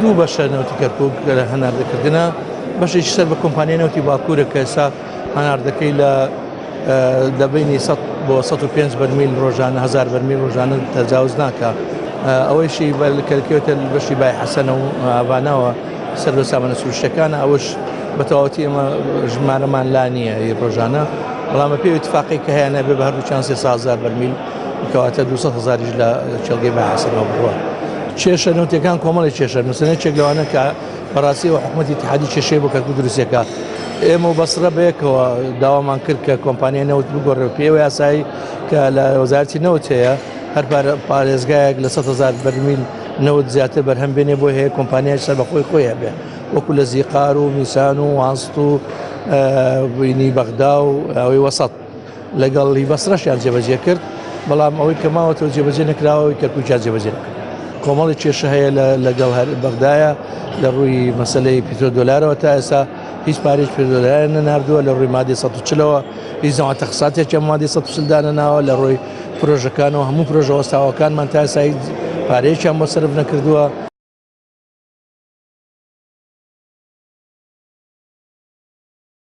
دوو بەشە نەوتی کەرکوک لە هەناردەکردنە، بەشێکی سەر بە کۆمپانیای نەوتی باکوورە کە ئێستا هەناردەکەی لە لە بینی 100 بۆ 105 بەرمیل ڕۆژانە 1000 بەرمیل ڕۆژانە تەجاوز ناکە. ئەوەیشی کەرکێتە بەشی بای حەسەنە و ئاڤانەوە سەر بە سامانە سروشتەکانە، ئەوەش بە تەواوەتی ئێمە ژمارەمان لا نییە ئی ڕۆژانە، بەڵام بە پێی اتفاقی کە هەیانە بێ بە هەردووکیان 300 هەزار بەرمیل، کەواتە 200 هەزاریش لە کێڵگەی بای حەسەنەوە بڕوا. کێشە نەوتیەکان کۆمەڵی کێشە مەسەلەن یەکێک لەوانە کە بەڕاستی ئەوە حکوومەتی ئیتیحادی کێشەی بۆ کەرکوک دروستەکە. ئێمە و بەسرە بەیەکەوە داوامان کرد کە کۆمپانیای نەوت بگۆڕێ و پێوە یاسایی کە لە وەزارەتی نەوت هەیە هەر پارێزگایەک لە 100 هەزار بەرمیل نەوت زیاتر بەرهەم بێنێ بۆی هەیە کۆمپانیای سەربەخۆی خۆی هەبێ وەکو لە زیقار و میسان و وانست و بینی بەغدا و ئەوەی وەسەت لەگەڵ هی بەسرەشیان جێبەجێ کرد، بەڵام ئەوەی کە ماوەتەوە جێبەجێ نەکراوە ئەوەی کەرکووکیان جێبەجێ نەکرد. کۆمەڵی کێشە هەیە لەگەڵ هەر بەغدایە لە ڕووی مەسەلەی پیترۆدۆلارەوە تا ئێستا هیچ پارێک پیترۆدۆلاریان نەناردووە، لە ڕووی مادەی 140ەوە هیچ نەوە تەخساتێکیان مادەی 140 دانەناوە، لە ڕووی پرۆژەکانەوە هەموو پرۆژە وەستاوەکانمان تا ئێستا هیچ پارەیەکیان بۆ سەرف نەکردووە.